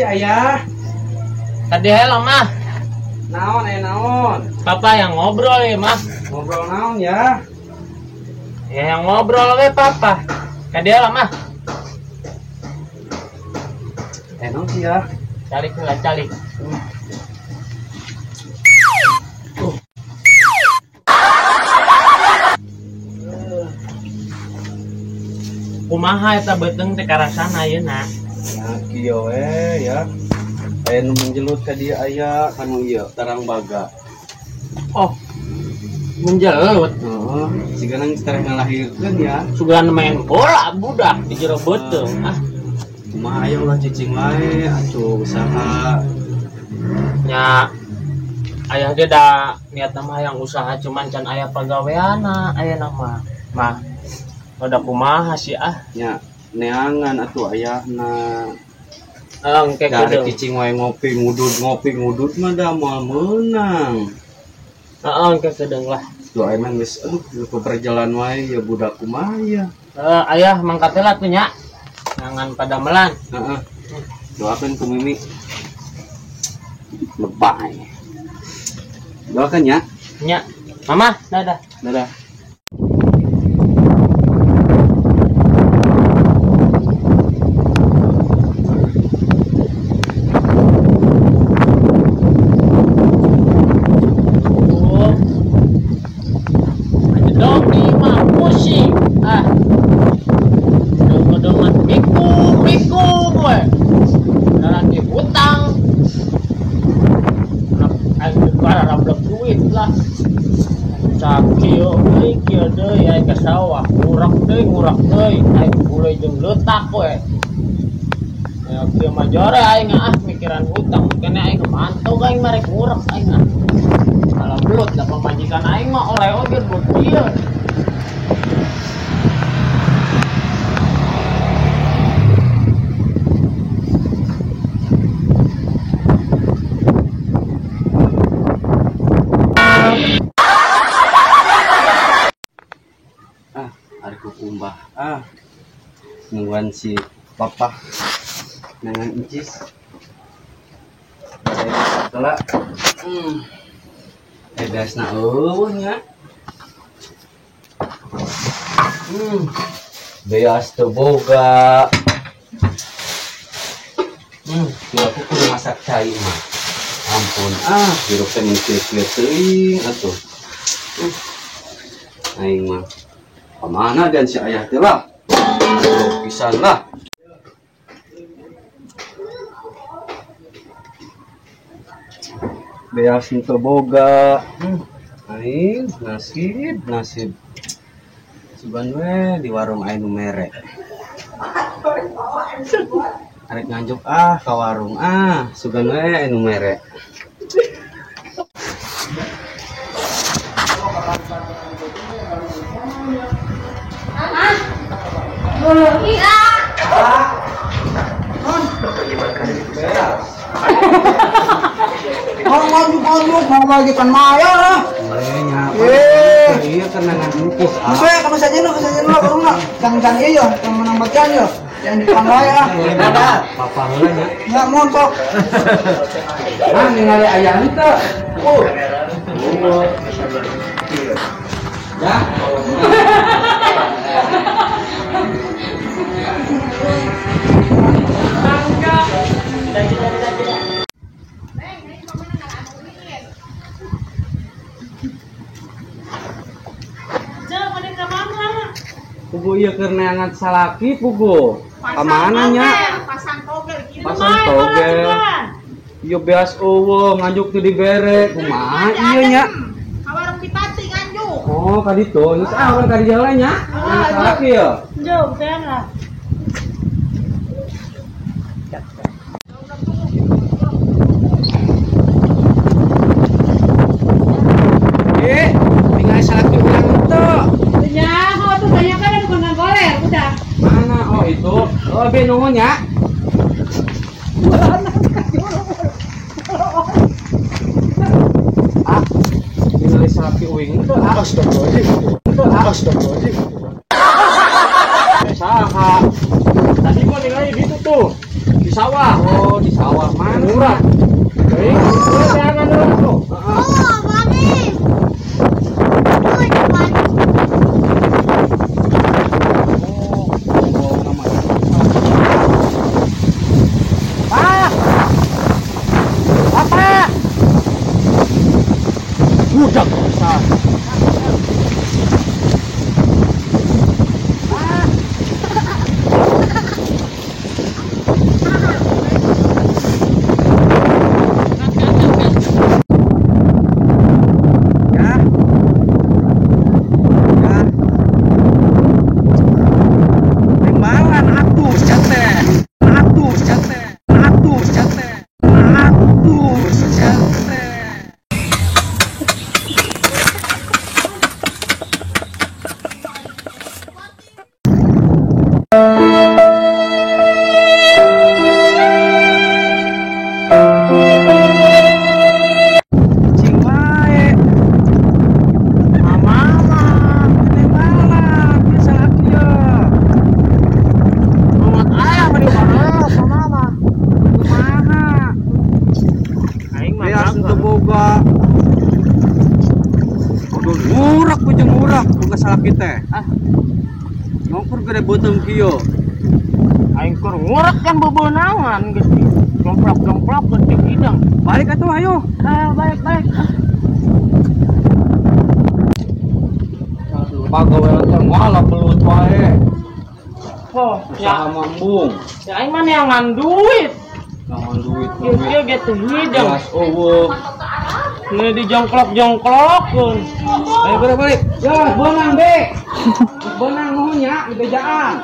sih ayah? Tadi helm mah. Naon naon? Papa yang ngobrol ya mah. Ngobrol naon ya? Ya yang ngobrol we papa. Tadi helm mah. Naon sih ya? Calik lah calik. Kumaha eta beuteung teh karasana ayeuna? Nah, kieu we ya. Aya nu menjelut ka dieu aya kanu ieu tarang baga. Oh. Menjelut. Heeh, sigana geus tereh ngalahirkeun ya. Sugan main bola budak di jero beuteung. Ah, kumaha aya ulah cicing wae atuh usaha. Nya ayah ge da niatna mah hayang usaha cuman can aya pagaweana ayeuna mah. Mah udah kumaha sih ah nya neangan atuh ayahna. Engke kudu cicing wae ngopi ngudut mah da moal meunang. Heeh, engke kedeung lah. Tuh aya mah geus aduh berjalan wae ya budak kumaha ya. Ayah mangkat heula tuh nya. Neangan padamelan. Heeh. Doakeun ku Mimi. Lebay. Doakeun nya. Nya. Mama, dadah. Dadah. Sawah ngurak deui aing bule jeung leutak we. Ya kieu mah jore aing ah mikiran hutang kene aing mantau aing marek ngurak aing ah. Kalau belut da pamajikan aing mah oleh oge belut ieu. Kumbah ah nungguan si papa nangan incis saya beasna eueuh nya beas teu boga aku kudu masak cai mah ampun ah hirup teh mun kieu-kieu teuing atuh aing mah kemana dan si ayah teh lah pisan lah beas teu boga aing nasib nasib sugan we di warung aing nu mere arek nganjuk ah ka warung ah sugan we aing nu mere. Mau bagikan maya lah. Iya kenangan incis. Maksudnya kamu saja lu baru kang iya, kang menang bagian yo. Yang di panggai ah. Papa heula nya. Enggak mohon sok. Ah ningali ayah teu. Oh. Ya. Pugu ieu keur neangan salaki pugu. Ka mana nya? Pasang togel kieu. Pasang togel. Ieu beas eueuh nganjuk teu dibere. Kumaha ieu nya? Ka warung Bipati nganjuk. Oh, ka ditu. Geus ah urang ka dieu heula nya. Salaki ye. Jauh, sayang lah. Tinggal salaki urang teu. Nya, tuh banyak kan ada bukan goler, udah. Mana? Oh, itu. Oh, be nuhun nya. Ah, tinggal salaki uing teu ah. Astagfirullahaladzim. Astagfirullahaladzim. Saha. Tadi gua ningali gitu tuh. Di sawah. Oh, di sawah. Budak pisan. Ya. Ya. Timbalan atuh sia teh. Atuh sia teh. Atuh sia teh. Atuh sia teh. Cing wae. Mama, timbalan bisa kieu. Muat aya mah di mana sama mah. Kumaha? Aing mah Beas teu boga. Aduh, ngurak ujung ngurak boga salaki teh. Ah. Nongkur gede beuteung kieu. Aing keur ngurek kan bebeunangan geus di jomplok-jomplok geus di hidang. Balik atuh ayo. Ah, balik balik. Aduh, pagawean teh ngalah belut wae. Oh, Usaha ya, mambung. ya aing mah neangan duit. Jangan duit Ieu duit. kieu ge teu hidang. Beas eueuh. Ini dijongklok-jongklokeun. Ayo balik balik. Ya, beunang be. Beunang nuhun nya di bejaan.